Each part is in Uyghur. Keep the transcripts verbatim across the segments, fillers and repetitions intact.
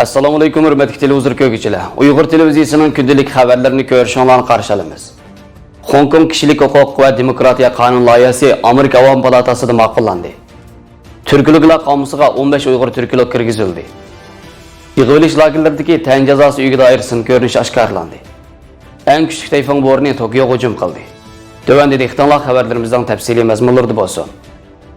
ئەسسالامۇئەلەيكۇم، ھۆرمەتلىك تېلېۋىزور كۆرگۈچىلەر. ئۇيغۇر تېلېۋىزىيىسىنىڭ كۈندىلىك خەۋەرلىرىنى كۆرۈشۈڭلارنى قارشى ئالىمىز. خوڭكوڭ كىشىلىك ھوقۇق ۋە دېموكراتىيە قانۇن لايىھەسى ئامېرىكا ئاۋام پالاتاسىدا ماقۇللاندى. تۈركولوگلار قامۇسىغا ئون بەش ئۇيغۇر تۈركولوگ كىرگۈزۈلدى. يىغىۋېلىش لاگېرلىرىدىكى تەن جازاسى ئۆيىگە دائىر سىن كۆرۈنۈشى ئاشكارىلاندى. ئەڭ كۈچلۈك تەيفۇڭ بورىنى توكيوغا ھۇجۇم قىلدى. تۆۋەندە دىققىتىڭلار خەۋەرلىرىمىزنىڭ تەپسىلىي مەزمۇنلىرىدا بولسۇن.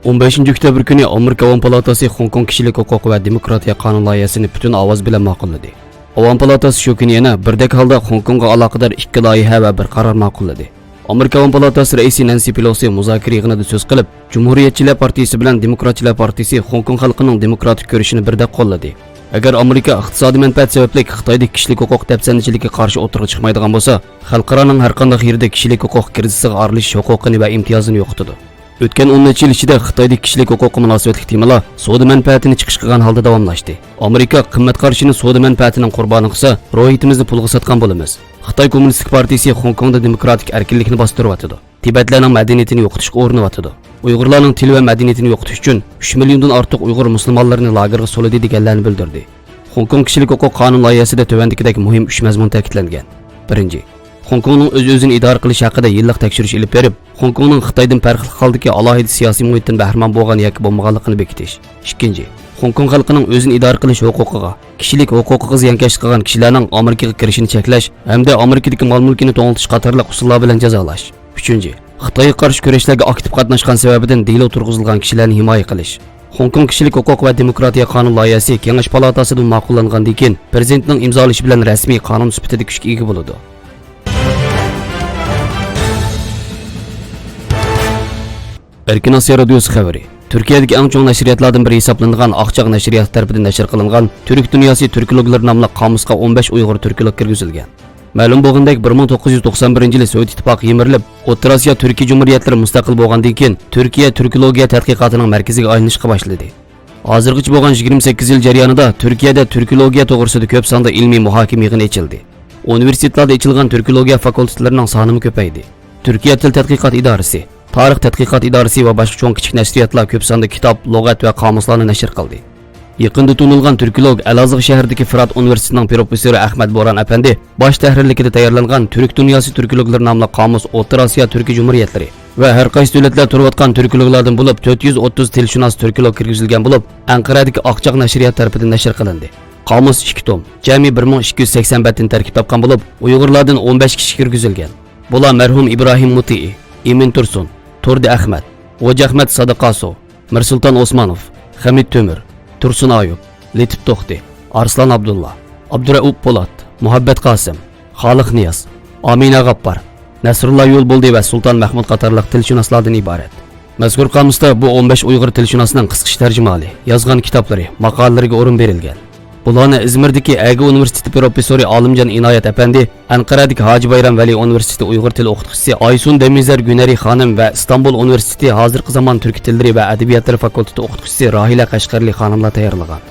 ئون بەشىنچى ئۆكتەبىر كۈنى ئامېرىكا ئاۋام پالاتاسى خوڭكوڭ كىشىلىك ھوقۇق ۋە دېموكراتىيە قانۇن لايىھەسىنى پۈتۈن ئاۋاز بىلەن ماقۇللىدى. ئاۋام پالاتاسى شۇ كۈنى يەنە بىردەك ھالدا خوڭكوڭغا ئالاقىدار ئىككى لايىھە ۋە بىر قارار ماقۇللىدى. ئامېرىكا ئاۋام پالاتاسى رەئىسى نەنسى پېلوسى مۇزاكىرە يىغىنىدا سۆز قىلىپ، جۇمھۇرىيەتچىلەر پارتىيىسى بىلەن دېموكراتچىلار پارتىيىسى خوڭكوڭ خەلقىنىڭ دېموكراتىك كۈرىشىنى بىردەك قوللىدى. ئەگەر ئامېرىكا ئىقتىسادىي مەنپەئەت سەۋەبلىك خىتايدىكى كىشىلىك ھوقۇق دەپسەندىچىلىكىگە قارشى ئوتتۇرىغا چىقمايدىغان بولسا، خەلقئارانىڭ ھەرقانداق يېرىدە كىشىلىك ھوقۇق كىرىزىسىغا ئارىلىشىش ھوقۇقىنى ۋە ئىمتىيازىنى يوقىتىدۇ. ئۆتكەن ئون نەچچە يىل ئىچىدە خىتايدىكى كىشىلىك ھوقۇققا مۇناسىۋەتلىك تېمىلار سودا مەنپەئەتىنى چىقىش قىلغان ھالدا داۋاملاشتى. ئامېرىكا قىممەت قارىشىنى سودا مەنپەئەتىنىڭ قۇربانى قىلسا، روھىيىتىمىزنى پۇلغا ساتقان بولىمىز. خىتاي كوممۇنىستىك پارتىيىسى خوڭكوڭدا دېموكراتىك ئەركىنلىكنى باستۇرۇۋاتىدۇ. تىبەتلەرنىڭ مەدەنىيىتىنى يوقىتىشقا ئۇرۇنۇۋاتىدۇ. ئۇيغۇرلارنىڭ تىلى ۋە مەدەنىيىتىنى يوقىتىش ئۈچۈن ئۈچ مىليوندىن ئارتۇق ئۇيغۇر مۇسۇلمانلىرىنى لاگېرغا سولىدى دېگەنلەرنى بىلدۈردى. خوڭكوڭ كىشىلىك ھوقۇق قانۇن لايىھەسىدە تۆۋەندىكىدەك مۇھىم ئۈچ مەزمۇن تەكىتلەنگەن. بىرىنچى، خوڭكوڭنىڭ ئۆز-ئۆزىنى ئىدارە قىلىش ھەققىدە يىللىق تەكشۈرۈش ئېلىپ بېرىپ، خوڭكوڭنىڭ خىتايدىن پەرقلىق ھالدىكى ئالاھىدە سىياسىي مۇھىتتىن بەھرىمەن بولغان ياكى بولمىغانلىقىنى بېكىتىش. ئىككىنچى، خوڭكوڭ خەلقىنىڭ ئۆزىنى ئىدارە قىلىش ھوقۇقىغا، كىشىلىك ھوقۇقىغا زىيانكەشلىك قىلغان كىشىلەرنىڭ ئامېرىكىغا كىرىشىنى چەكلەش ھەمدە ئامېرىكىدىكى مال-مۈلكىنى توڭلىتىش قاتارلىق ئۇسۇللار بىلەن جازالاش. ئۈچىنچى، خىتايغا قارشى كۈرەشلەرگە ئاكتىپ قاتناشقان سەۋەبىدىن دېلو تۇرغۇزۇلغان كىشىلەرنى ھىمايە قىلىش. خوڭكوڭ كىشىلىك ھوقۇق ۋە دېموكراتىيە قانۇن لايىھەسى كېڭەش پالاتاسىدا ماقۇللانغاندىن كېيىن، پىرېزىدېنتنىڭ ئىمزالىشى بىلەن رەسمىي قانۇن سۈپىتىدە كۈچكە ئىگە بولىدۇ. ئەركىن ئاسىيا رادىيوسى خەۋىرى. تۈركىيەدىكى ئەڭ چوڭ نەشرىياتلاردىن بىرى ھېسابلىنىدىغان ئاقچاق نەشرىياتى تەرىپىدىن نەشر قىلىنغان تۈرك دۇنياسى تۈركولوگلىرى ناملىق قامۇسقا ئون بەش ئۇيغۇر تۈركولوگ كىرگۈزۈلگەن. مەلۇم بولغىنىدەك، بىر مىڭ توققۇز يۈز توقسان بىرىنچى يىلى سوۋېت ئىتتىپاقى يىمىرىلىپ، ئوتتۇرا ئاسىيا تۈركىي جۇمھۇرىيەتلىرى مۇستەقىل بولغاندىن كېيىن، تۈركىيە تۈركولوگىيە تەتقىقاتىنىڭ مەركىزىگە ئايلىنىشقا باشلىدى. ھازىرغىچە بولغان يىگىرمە سەككىز يىل جەريانىدا تۈركىيەدە تۈركولوگىيە توغرىسىدا كۆپ ساندا ئىلمىي مۇھاكىمە يىغىنى ئېچىلدى. ئۇنىۋېرسىتېتلاردا ئېچىلغان تۈركولوگىيە فاكۇلتېتلىرىنىڭ سانىمۇ كۆپەيدى. تۈركىيە تىل تەتقىقات ئىدارىسى، تارىخ تەتقىقات ئىدارىسى ۋە باشقا چوڭ-كىچىك نەشرىياتلار كۆپ ساندا كىتاب، لۇغەت ۋە قامۇسلارنى نەشر قىلدى. يېقىندا تونۇلغان تۈركولوگ ئەلئازىغ شەھىرىدىكى فىرات ئۇنىۋېرسىتېتىنىڭ پروفېسسورى ئەخمەت بوران ئەپەندى باش تەھرىرلىكىدە تەييارلانغان تۈرك دۇنياسى تۈركولوگلىرى ناملىق قامۇس ئوتتۇرا ئاسىيا تۈركىي جۇمھۇرىيەتلىرى ۋە ھەر قايسى دۆلەتلەر تۇرۇۋاتقان تۈركولوگلاردىن بولۇپ تۆت يۈز ئوتتۇز تىلشۇناس تۈركولوگ كىرگۈزۈلگەن بولۇپ، ئەنقەرەدىكى ئاقچاق نەشرىيات تەرىپىدىن نەشر قىلىندى. قامۇس ئىككى توم، جەمئىي بىر مىڭ ئىككى يۈز سەكسەن بەتتىن تەركىب تاپقان بولۇپ، ئۇيغۇرلاردىن ئون بەش كىشى كىرگۈزۈلگەن. بۇلار مەرھۇم ئىبراھىم مۇتىئى، ئىمىن تۇرسۇن، تۇردى ئەخمەت، غوجا ئەخمەت سادىقاسو، مىرسۇلتان ئوسمانوف، خەمىت تۆمۈر، تۇرسۇن ئايۇپ، لېتىپ توختى، ئارسلان ئابدۇللا، ئابدۇرەئۇپ پولات، مۇھەببەت قاسىم، خالىق نىياز، ئامىنە غاپپار، نەسرۇللا يولبولدى ۋە سۇلتان مەھمۇد قاتارلىق تىلشۇناسلاردىن ئىبارەت. مەزكۇر قامۇستا بۇ ئون بەش ئۇيغۇر تىلشۇناسنىڭ قىسقىچە تەرجىمىھالى، يازغان كىتابلىرى، ماقالىلىرىگە ئورۇن بېرىلگەن. بۇلارنى ئىزمىردىكى ئەگە ئۇنىۋېرسىتېتى پروفېسسورى ئالىمجان ئىنايەت ئەپەندى، ئەنقەرەدىكى ھاجى بايرام ۋەلى ئۇنىۋېرسىتېتى ئۇيغۇر تىلى ئوقۇتقۇچىسى ئايسۇن دەمىزەر گۈنەرى خانىم ۋە ئىستانبۇل ئۇنىۋېرسىتېتى ھازىرقى زامان تۈرك تىللىرى ۋە ئەدەبىياتلىرى فاكۇلتېتى ئوقۇتقۇچىسى راھىلە قەشقەرلى خانىملار تەييارلىغان.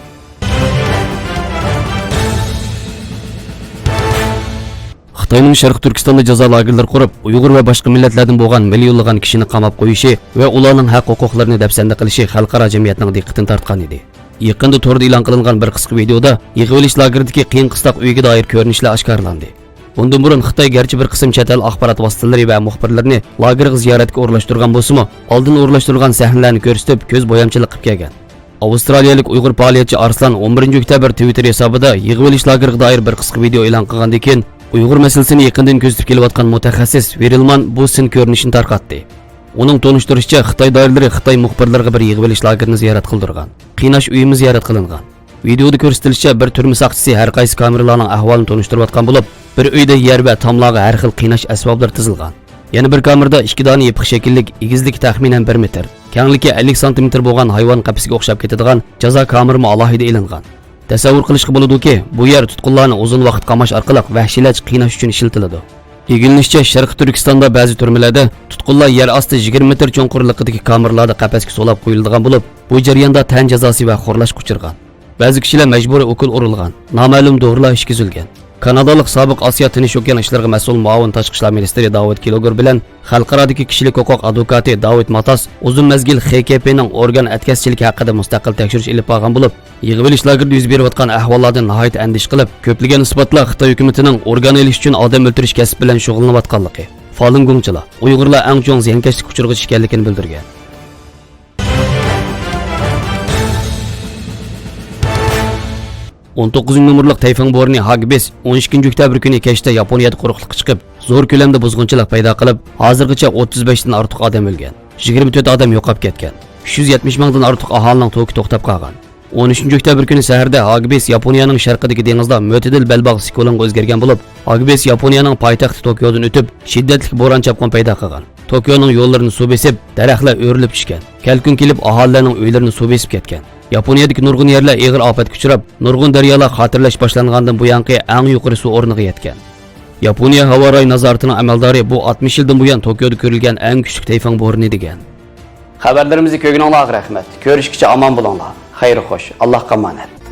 خىتاينىڭ شەرقىي تۈركىستاندا جازا لاگېرلىرى قۇرۇپ، ئۇيغۇر ۋە باشقا مىللەتلەردىن بولغان مىليونلىغان كىشىنى قاماپ قويۇشى ۋە ئۇلارنىڭ ھەق-ھوقۇقلىرىنى دەپسەندە قىلىشى خەلقئارا جەمئىيەتنىڭ دىققىتىنى تارتقان ئىدى. يېقىندا توردا ئېلان قىلىنغان بىر قىسقا ۋىدېئودا يىغىۋېلىش لاگېرىدىكى قىيىن-قىستاق ئۆيگە دائىر كۆرۈنۈشلەر ئاشكارىلاندى. بۇندىن بۇرۇن خىتاي گەرچە بىر قىسىم چەت ئەل ئاخبارات ۋاسىتىلىرى ۋە مۇخبىرلىرىنى لاگېرغا زىيارەتكە ئورۇنلاشتۇرغان بولسىمۇ، ئالدىن ئورۇنلاشتۇرۇلغان سەھنىلەرنى كۆرسىتىپ، كۆز بويامچىلىق قىلىپ كەلگەن. ئاۋسترالىيەلىك ئۇيغۇر پائالىيەتچى ئارسلان ئون بىرىنچى ئۆكتەبىر تىۋىتتېر ھېسابىدا يىغىۋېلىش لاگېرىغا دائىر بىر قىسقا ۋىدېئو ئېلان قىلغاندىن كېيىن، ئۇيغۇر مەسىلىسىنى يېقىندىن كۆزىتىپ كېلىۋاتقان مۇتەخەسسىس ۋېرىلمان بۇ سىن كۆرۈنۈشىنى تارقاتتى. ئۇنىڭ تونۇشتۇرۇشىچە، خىتاي دائىرىلىرى خىتاي مۇخبىرلىرىغا بىر يىغىۋېلىش لاگېرىنى زىيارەت قىلدۇرغان. قىيناش ئۆيىمۇ زىيارەت قىلىنغان. ۋىدېئودا كۆرسىتىلىشىچە، بىر تۈرمە ساقچىسى ھەر قايسى كامېرلارنىڭ ئەھۋالىنى تونۇشتۇرۇۋاتقان بولۇپ، بىر ئۆيدە يەر ۋە تاملارغا ھەر خىل قىيناش ئەسۋابلىرى تىزىلغان. يەنە بىر كامېردا ئىككى دانە يېپىق شەكىللىك، ئېگىزلىكى تەخمىنەن بىر مېتىر، كەڭلىكى ئەللىك سانتىمېتىر بولغان ھايۋان قەپىسىگە ئوخشاپ كېتىدىغان جازا كامېرىمۇ ئالاھىدە ئېلىنغان. تەسەۋۋۇر قىلىشقا بولىدۇكى، بۇ يەر تۇتقۇنلارنى ئۇزۇن ۋاقىت قاماش ئارقىلىق ۋەھشىيلەرچە قىيناش ئۈچۈن ئىشلىتىلىدۇ. ئىگىلىنىشىچە، شەرقىي تۈركىستاندا بەزى تۈرمىلەردە تۇتقۇنلار يەر ئاستى يىگىرمە مېتىر چوڭقۇرلۇقىدىكى كامېرلاردا قەپەسكە سولاپ قويۇلىدىغان بولۇپ، بۇ جەرياندا تەن جازاسى ۋە خورلاشقا ئۇچرىغان. بەزى كىشىلەر مەجبۇرىي ئوكۇل ئۇرۇلغان، نامەلۇم دورىلار ئىچكۈزۈلگەن. كانادالىق سابىق ئاسىيا تىنچ ئوكيان ئىشلىرىغا مەسئۇل مۇئاۋىن تاشقى ئىشلار مىنىستىرى داۋىد كىلوگر بىلەن خەلقئارادىكى كىشىلىك ھوقۇق ئادۋوكاتى داۋىد ماتاس ئۇزۇن مەزگىل خې كې پېنىڭ ئورگان ئەتكەسچىلىكى ھەققىدە مۇستەقىل تەكشۈرۈش ئېلىپ بارغان بولۇپ، يىغىۋېلىش لاگېرىدا يۈز بېرىۋاتقان ئەھۋاللاردىن ناھايىتى ئەندىشە قىلىپ، كۆپلىگەن ئىسپاتلار خىتاي ھۆكۈمىتىنىڭ ئورگان ئېلىش ئۈچۈن ئادەم ئۆلتۈرۈش كەسپى بىلەن شۇغۇللىنىۋاتقانلىقى، فالۇن گوڭچىلار، ئۇيغۇرلار ئەڭ چوڭ زىيانكەشلىك ئۇچۇرىغا دۇچ كەلگەنلىكىنى بىلدۈرگەن. ئون توققۇزىنچى نومۇرلۇق تەيفۇڭ بورىنى ھاگبىس ئون ئىككىنچى ئۆكتەبىر كۈنى كەچتە ياپونىيەدە قۇرۇقلۇققا چىقىپ، زور كۆلەمدە بۇزغۇنچىلىق پەيدا قىلىپ، ھازىرغىچە ئوتتۇز بەشتىن ئارتۇق ئادەم ئۆلگەن، يىگىرمە تۆت ئادەم يوقاپ كەتكەن، ئۈچ يۈز يەتمىش مىڭدىن ئارتۇق ئاھالىنىڭ توكى توختاپ قالغان. ئون ئۈچىنچى ئۆكتەبىر كۈنى سەھەردە ھاگبىس ياپونىيەنىڭ شەرقىدىكى دېڭىزدا مۆتىدىل بەلباغ سىكلونغا ئۆزگەرگەن بولۇپ، ھاگبىس ياپونىيەنىڭ پايتەختى توكيودىن ئۆتۈپ، شىددەتلىك بوران-چاپقۇن پەيدا قىلغان. توكيونىڭ يوللىرىنى سۇ بېسىپ، دەرەخلەر ئۆرۈلۈپ چۈشكەن. كەلكۈن كېلىپ، ئاھالىلەرنىڭ ئۆيلىرىنى سۇ بېسىپ كەتكەن. ياپونىيەدىكى نۇرغۇن يەرلەر ئېغىر ئاپەتكە ئۇچراپ، نۇرغۇن دەريالار خاتىرىلەش باشلانغاندىن بۇيانقى ئەڭ يۇقىرى سۇ ئورنىغا يەتكەن. ياپونىيە ھاۋا رايى نازارىتىنىڭ ئەمەلدارى بۇ ئاتمىش يىلدىن بۇيان توكيودا كۆرۈلگەن ئەڭ كۈچلۈك تەيفۇڭ بورىنى دېگەن. خەۋەرلىرىمىزنى كۆرگىنىڭلارغا رەھمەت. كۆرۈشكىچە ئامان بولۇڭلار. خەير خوش. ئاللاھقا ئامانەت.